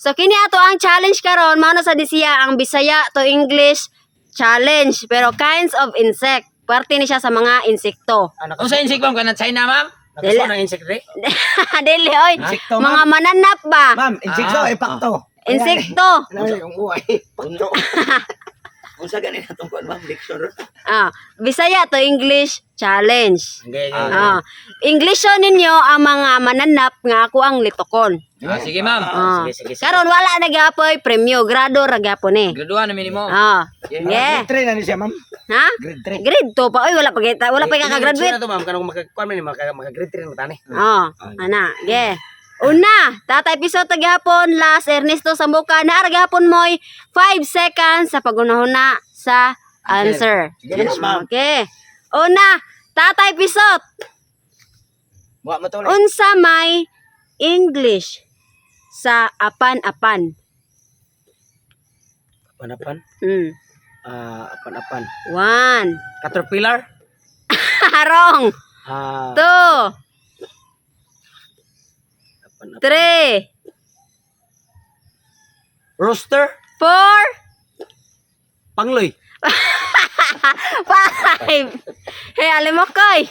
So kini ato ang challenge karon, mao na sa siya ang Bisaya to English challenge, pero kinds of insect. Parte ni siya sa mga insekto. Unsa insect, ma'am, kanang China, ma'am? Dili. Nakaso ng insect re? Dili oy. Insekto, Mga ma'am. mananap ba? Ma'am, insekto, Ah. eh, pakto. Insekto. Ano yung uway? Pakto. Unsa gani na tong kuan, ma'am, lecture? Ah, Bisaya to English challenge. Okay, okay. Ah, English ninyo ang mga mananap nga ako ang litokon. Ah, sige, ma'am. Ah. Sige, sige, sige. Karon wala na gyapoy premyo, grado ra gyapon ni. Graduan na minimo. Ah. Yeah. Grade 3 na ni siya, ma'am. Ha? Grade 3. Grade 2 pa oy, wala pa ka-graduate. Na to, ma'am, kanang maka kuan man ni maka grade 3 na tani. Oh, ana, ge. Una, Tatay Piso taghapon, last Ernesto Sambuca, naa ra gihapon moy 5 seconds sa pagunahuna sa answer. Yes, ma'am. Okay. Una, Tatay Pisot, Wa mo to. Unsa may English sa apan-apan? Apan-apan. Ah, apan-apan. One. Caterpillar? Wrong. Ah, Two. apan-apan. Three. Rooster? Four. Pangloy. Five. Hey, alimokoy.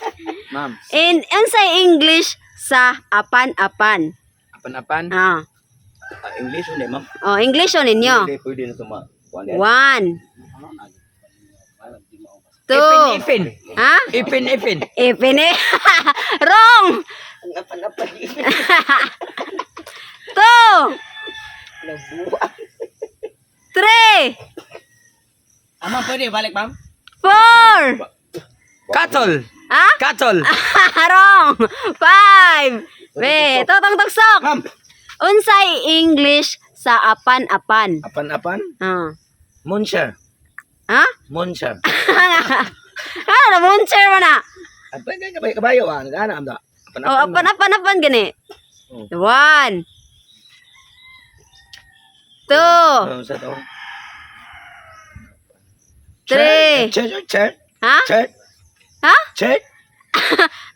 Ma'am, In unsay English sa apan-apan? Apan-apan. Ah. Ah, English ulit, ma'am. Oh, English yun ninyo. Pwede, pwede na ito, ma'am. Kuan yan. One. Two. Ipin, ipin. Ha? Ipin, ipin. Ipin eh. Wrong. Ang apan-apan. Two. Three. Ah, ma'am, pwede balik, ma'am. Four. Cattle. Ha? Cattle. Wrong. Five. Be, totong tugsok. Ma'am. Unsay English sa apan-apan? Apan-apan. Ah. Monster. Ha? Monster. Ano na monster man na? Apan kay kabayo kabayo ah, nagana amda. Apan-apan. Oh, apan-apan apan gani. One. Two. Oh, sa to. Three. Church, church, Ha? church, Ha? church,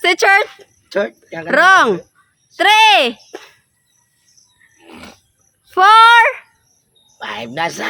Si church. church. Yan ka na. Wrong. Three. Four. Five na sa.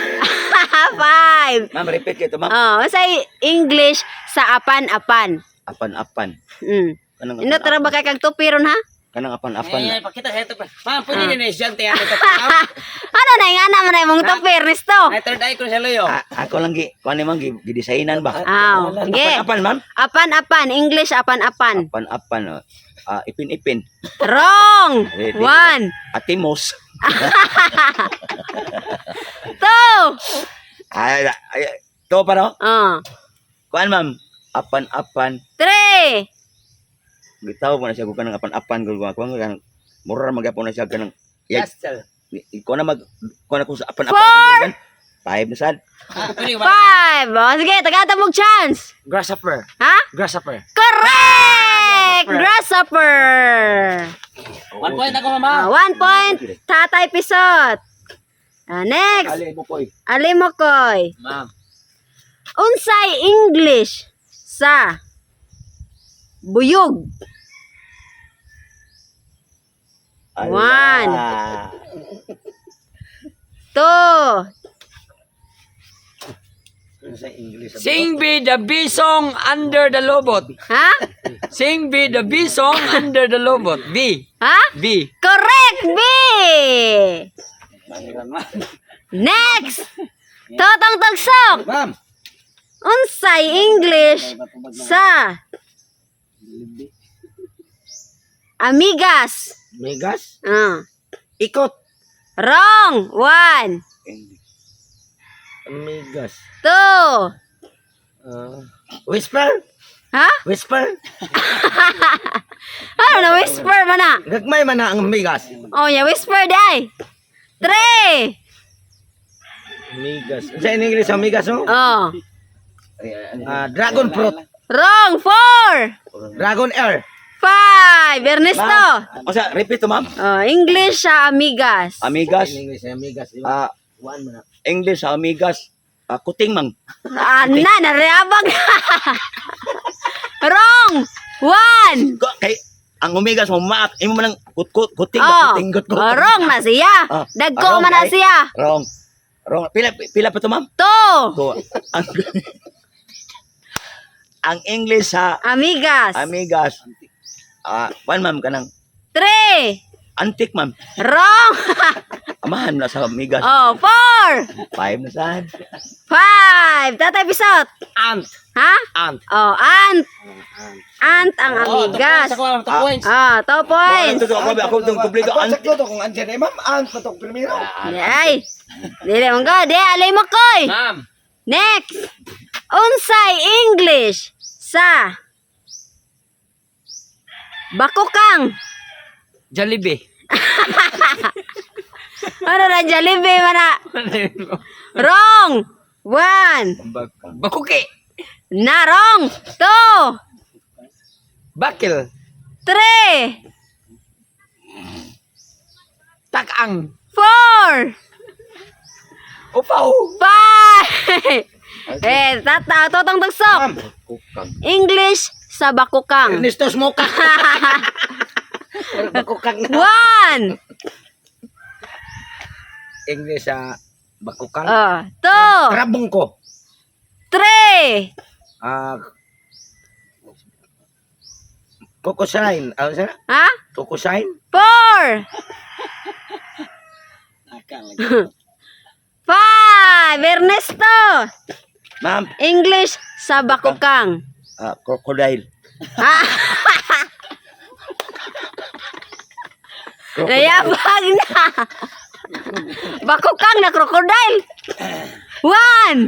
Five. Ma'am, repeat kayo ito, ma'am. Oh, unsay English sa apan-apan? Apan-apan. Mm. Kanang Ino tara ba kay kag tupi ron ha? Kanang apan-apan. Eh, pakita sa ito. Ma'am, pwede na estudyante yan ito. Ma'am, Ano na ingana man na imong tupi, Ernesto? ay third eye ko sa loyo. Ah, ako lang gi, kuan ni ma'am, gidesignan ba? Aw, sige. Apan-apan, ma'am. Apan-apan, English apan-apan. Apan-apan. Oh. Ah, ipin-ipin. Wrong. Eh, di- One, Atimos. two. Ay, ay, to pa no? Oh, Kuan, ma'am. Apan-apan. three. Gitaw mo na siya ko kanang apan-apan ko kuan kanang mura magyapon na siya kanang ya Castle. ko na mag kuan ako sa apan-apan. Five na sad. Ah, pwede ba? Five. Oh, sige, tagata mong chance. Grasshopper. Ha? Grasshopper. Correct! Grasshopper. 1 point ako, mama. Ah, 1 point. Tatay Pisot. Ah, next, Ali mo koy. Alimokoy. Ma'am. Unsay English sa buyog? One. Two. Sa English. Sing be the bee song under the lobot. Ha? Sing be the bee song under the lobot. B. Ha? B. Correct, B! Next! Totong Tagsok! Ma'am. Unsay English sa amigas? Megas. Ah. Ikot. Wrong! One, Megas. two, Ah, whisper. Ha? Whisper. Ano na whisper man na? Gagmay man na ang megas. Oh, yeah, whisper di ay. Three! Megas. Sa English ang megas no? Oh. Ah, dragon fruit. Wrong! Four! Dragon air. Five! Ernesto! O sa repeat to, ma'am. Oh, English sa amigas. Amigas. English ang megas, di ba? Ah, One man na. English sa amigas. Ah, kuting mang. Ana, nareabag. Wrong! One! Kay Ang omegas mo maak imo man ang kutkut kuting Oh. kuting kutkut. Oh, wrong na siya. Ah, Dagko wrong, man na ay. siya. Wrong. Wrong. Pila pila pa to, ma'am? Two. To. Ang, ang English sa Amigas. amigas. Ah, one ma'am kanang Three. antik ma'am. Wrong. Amahan na sa amigas. Oh, four. Five na saan. Five. Tatay Pisot. Ant. Ha? Ant. Oh, ant. Ant ang Oh, two amigas. points ako, ma'am. 2 points. Ah, 2 points. Ako ako ako itong kumpleto Ako antik. sakto to kung andyan eh, ma'am. Ant patok primero. Ay. Dili man ko. Di alay mo koy. Ma'am. Next. Unsay English sa Bakukang. Jollibee. Ano na Jollibee man na? Wrong. One. Bakuki. Na wrong. Two. Bakil. Three. Takang. Four. Upaw. Five. Eh, tata, totong tagsok. English sa bakukang. Ernesto Smoka. Bakukang na. One. English sa bakukang. Oh, two. Rabong ko. Three. Ah, Cocosign. Ano siya? Ha? Cocosign? Four. Five. Ernesto. Ma'am, English sa bakukang. ah, crocodile. Ha? Nayabag na. Bakukang na crocodile. One.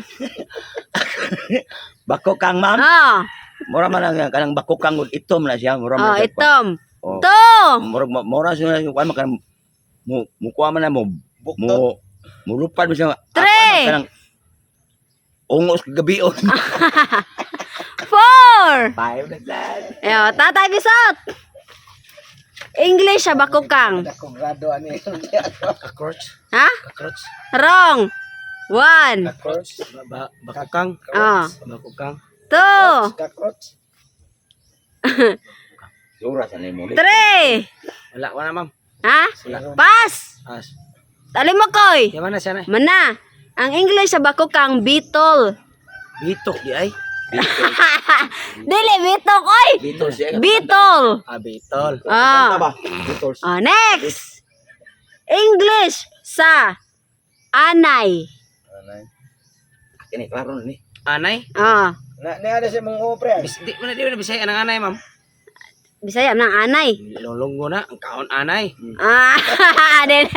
Bakukang ma'am. Oh, Mura man ang kanang bakukang ug itom na siya, mura man oh siya. itom. Oh. Two. Mura mura siya kuan man kanang mo mukuha man na mo mo mulupad mo siya. Ako, Three. ano, kanang ungos kagabi on. Four. Five na saan. Ayo, Tatay Bisot. English sa bakukang. Akong grado ano yun. Cockroach. Ha? Cockroach. Wrong. One. Cockroach. Bakukang. Oh. Bakukang. Two. Cockroach. Sura sa nimo. Three. Wala, wala ma'am. Ha? Pass. As. Tali mo koy. Yaman na siya na. Mana. Ang English sa bakukang beetle. Bitok di ay. Dili beetle koy. Beetle siya. Beetle. Ah, bitol. Ah. Ba? Beetles. Oh, next. English sa anay. Kini klaro na ni. Anay. Ah, Na, na siya mong opre. Di mo na di mo na Bisaya ang anay, ma'am. Bisaya nang anay. Lolonggo na ang kaon anay. Ah, dili.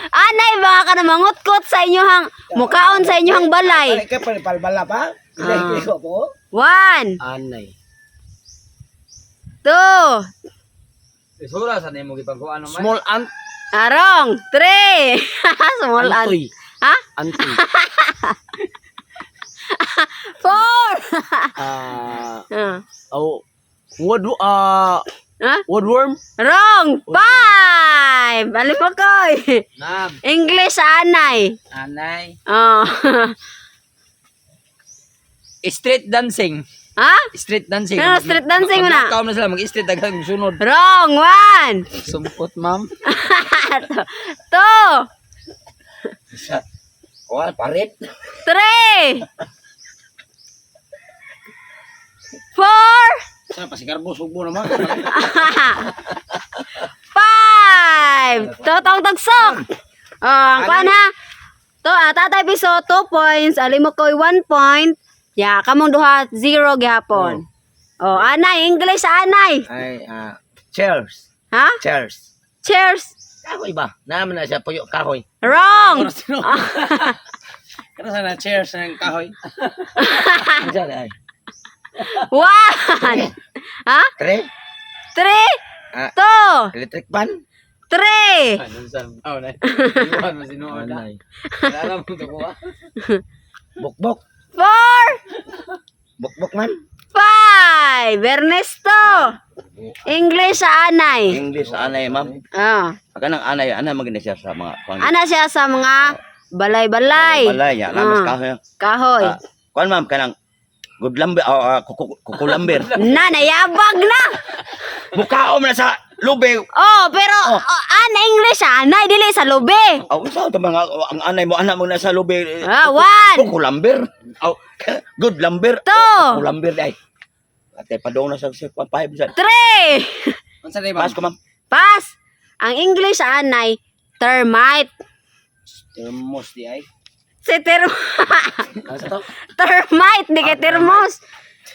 Anay baka ka na mangutkot sa inyohang mukaon sa inyohang balay. Ay, kay palbala pa. Ah. Hindi ko po. One, Anay. two, Sura sa nimo gipagkuan man. Small ant. arong, three. Small ant. Antoy. Ha? Antoy. Four. Ah, Ah. oh, wood ah, Ha? woodworm. Wrong. Five. Alin mo koy. Ma'am, English sa anay. anay. Oh. Street dancing. Ha? Street dancing. Ano, street dancing mo na? Magkaon na sila mag-street daghang sunod. Wrong. One. Sumpot, ma'am. Two. Kuan parit. Three. Four. Sa pasigarbo sugbo naman. Five. Totong tagsok. Oh, ang kuan ha. To, ah, Tatay Piso, 2 points. Alimo ko'y 1 point. Ya, kamong duha, 0 gihapon. Oh, anay, English anay. Ay, ah, chairs. Ha? Chairs. Cheers. Kahoy ba? Naman na siya puyo kahoy. Wrong. Kana sana chairs ng kahoy. Ano siya ay? One. Ha? Three. Three. Ah. Two. Electric pan. Three. Anong sa oh, na. Iwan mo sinuod. Anay. Wala mo to kuha. Bukbok. Four. Bukbok man. Five. Ernesto. English sa anay. English sa anay, ma'am. Oh. Kanang anay, anay maganda siya sa mga kuan. Ana siya sa mga balay-balay. Balay ya, lamas Ah. kahoy. Kahoy. Ah, kuan ma'am kanang good lamber, ah, kukulamber. Na, nayabag na. Mukaon man na sa lubi. Oh, pero oh, an English anay dili sa lubi. Aw, sa ito mga ang anay mo anak mo na sa lubi. Ah, one. Kuko lamber. Aw, good lamber. Two. Kuko lamber ay. Ate padong na sa 5 sa. Three. Unsa day, ma'am? Pass ko, ma'am. Pass. Ang English sa anay, termite. Termos di ay. Si Ano sa to? termite, di kay termos.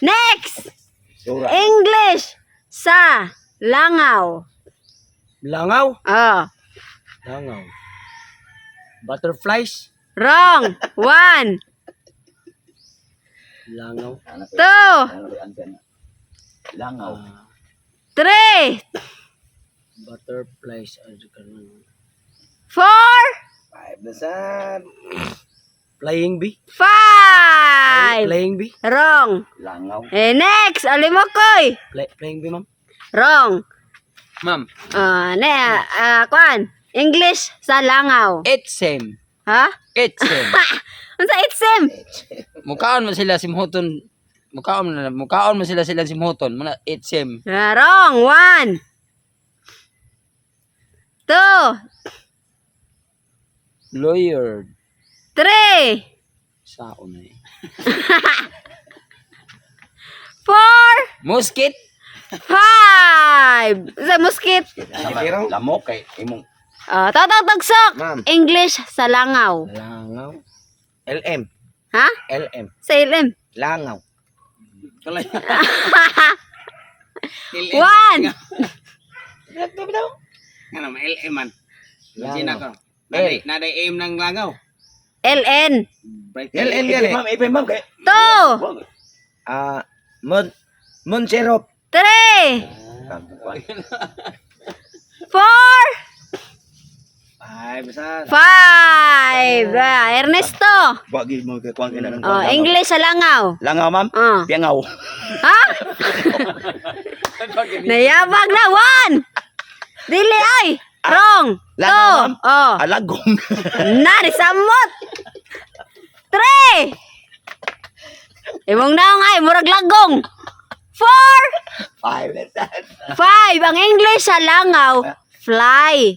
Next. Sura. English sa langaw. Langaw. Oh, Langaw. Butterflies. wrong. One, Langaw. two, Langaw. three, Butterflies. Ano ka na? four, Five na sad. Flying bee. five. Flying bee. Wrong. Langaw. Eh, next, alimokoy. Flying bee, ma'am. Wrong. Ma'am, Ah, ne, ah, kuan. English sa langaw. it's same. Ha? It's same. Unsa itsim? Mukaon man sila simhoton. Mukaon man sila silang simhoton. Muna it's same. Ah, wrong. One. Two. Lawyer. Three. Saon na eh. Four. Musket. Five. Sa muskit. Lamok kay imong Ah, totong tagsok. Ma'am. English sa langaw. Langaw. LM. Ha? LM. Sa LM. Langaw. Kalay. One. Ano, may LM man. Langaw. Sina ko. Naday aim ng langaw. LN. Bright. LM Ipin, yan eh. ma'am, ipin, ma'am kay. Two. Ah, Mon Monserop. Three. Four. Five sa. Five. Ah, Ernesto. Wagi mo kay kuan kay ng Oh, English sa langaw. Langaw, ma'am. Ah. Piangaw. Ha? Nayabag na. One. Dili ay. Wrong. Two. Langaw, ma'am. Oh. Alagong. Na, samot. Three. Imong naong ay, murag lagong. Four. Five na sad. Five. Ang English sa langaw, fly.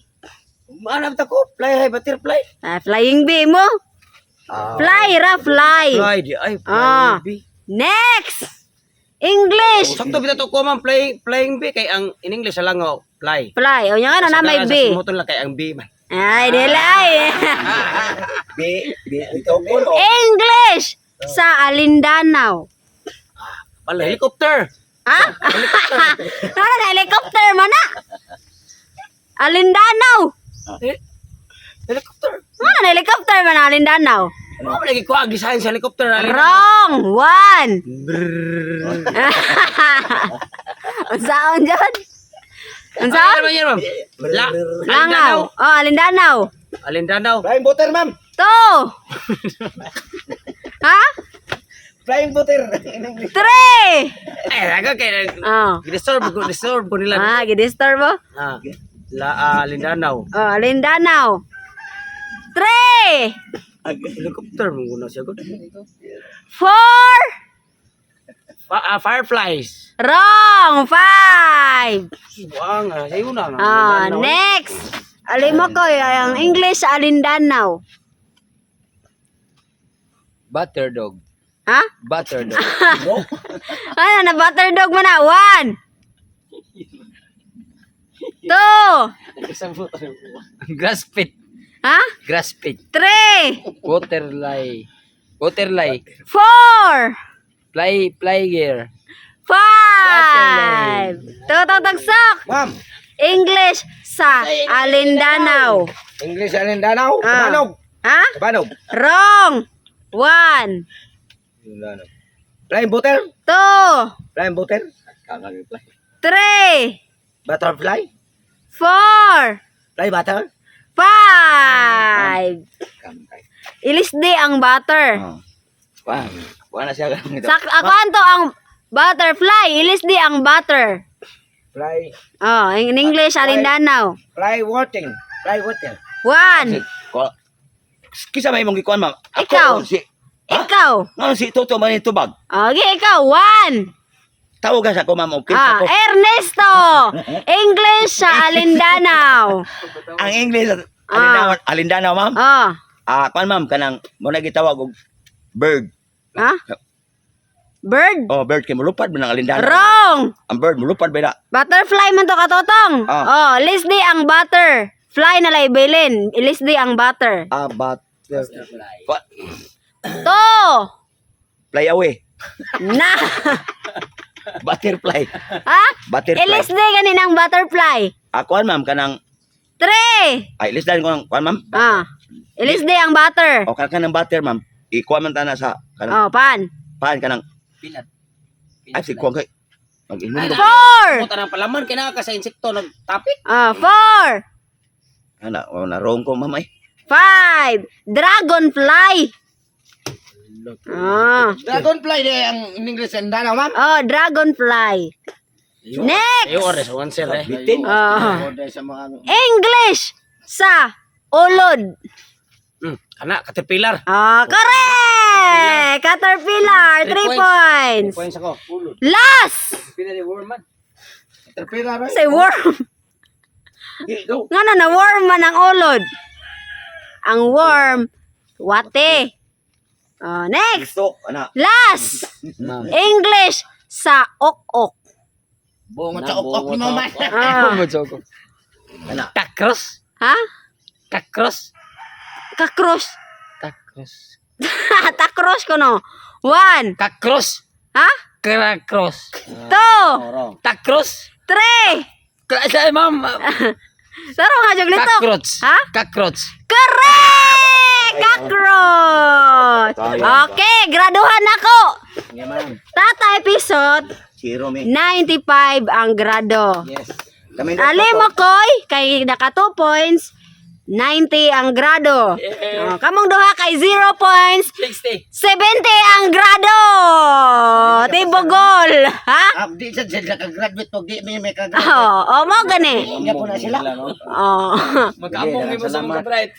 Maanap ta ko. Fly hay butterfly. Ah, flying bee mo. Fly ra, fly. Fly di ay. Ah. Flying bee. Next. English. Sakto bitaw to ko, ma'am, flying bee kay ang in English sa langaw, fly. Fly. O nga na may Sa B. Simhoton lang kay ang bee man. Ay, dili ay. B, B, ito ko. English sa Alindanaw. Pala helicopter. Ha? Ano na helicopter man na? Alindanaw. Eh, helicopter. Ano na helicopter man na Alindanaw? Ano ba lagi ko ang design sa helicopter? Wrong. One. Unsaon dyan? Unsaon? Ano yan, ma'am? La Langaw. Oh, Alindanaw. Alindanaw. Flying butter, ma'am. Two. Ha? Flying butter. In English. Three. Eh, raga kay Oh. disturb ko nila. Ah, gidisturb mo? Ah. La Alindanaw. Oh, Alindanaw. Three. Helicopter mo guna siya gud. Four. Fireflies. Wrong. Five. Buang, sayo na. Ah, next. Alim mo ko, ang English sa Alindanaw. Butter dog. Ha? Butter dog. Ano, na butter dog mo na. One. Two. Grass pit. Ha? Grass pit. Three. Waterly. Waterly. Four. Fly gear. Five. Totong tagsok. Ma'am. English sa Alindanaw. English Alindanaw. Ah. Tabanog. Ha? Tabanog. Wrong. One. Alindanaw. Flying butter. Two. Flying butter. Three. Butterfly. Four. Fly butter. Five. Ilisdi ang butter. Oh. Kuan. Kuan na siya ganito. Sa ako to ang butterfly. Ilisdi ang butter. Fly. Oh, in English, Alindanaw. Fly water. Fly water. One. Kisa may imong gikuan, ma'am. Ako, Ikaw. Si Ikaw. Ngano si Toto man yung tubag? Okay, ikaw. One. Tawag sa ako, ma'am. Okay, Ah, ako. Ernesto. English sa Alindanao. Ang English, Alindanao, Alindanao, ma'am. Ah. Ah, kuan ma'am, kanang mo na gitawag og bird. Ha? Bird? Oh, bird kay mulupad man ang Alindanao. Wrong. Ang bird mulupad ba na? Butterfly man to katotong. Ah. Oh, list di ang butter. Fly na laibilin. List di ang butter. Ah, butter. To. Fly away. Na. Butterfly. Ha? Butterfly. Ilis di ganin ang butterfly. Ah, kuan ma'am, kanang Three. ay lisdan ko ang kuan ma'am. Ah. Ilis di ang butter. O kan kanang butter ma'am. Ikuan man tana sa kanang Oh, pan. pan kanang Peanut. ay si kuan kay mag-inom do. Four. Puta ng palaman kay naa ka sa insekto nagtapik. Ah, four. Ana, oh, na wrong ko ma'am ay. Five. Dragonfly. Ah. Dragonfly di ang in English sa Mindanao, ma'am. Oh, dragonfly. Next. Ayo ores one sir eh. Bitin. Ah. Order sa mga ano. English sa ulod. Kana caterpillar. Ah, correct! Caterpillar, Three 3 points. Points ako. Last! Peanut worm man. Caterpillar. Eh. Say worm. Go. Nga na, worm man ang ulod. Ang worm, wate. Oh, next. Gusto ana. Last! English sa ok-ok. Bungot sa ukok ni mama. Ah. Ana. Kakros. Ha? Kakros. Kakros. Kakros. Takros ko no. One. Kakros. Ha? Kakros. Two. Takros. Three. Ay, ma'am. Saro nga, jog litok. Cockroach. Ha? Cockroach. Correct! Cockroach! Okay, graduhan ako. Yeah, ma'am. Tatay Pisot, Zero me. 95 ang grado. Yes. Kami Ali mo koy, kay naka 2 points, 90 ang grado. Oh, kamong duha kay 0 points, 60. 70 ang grado. Tibogol, ha? Ah, di sa sila ka-graduate pag di may ka-graduate. Oh, oh mo gani. Hindi po na sila. Oh. Mag-among mo sa mga bright.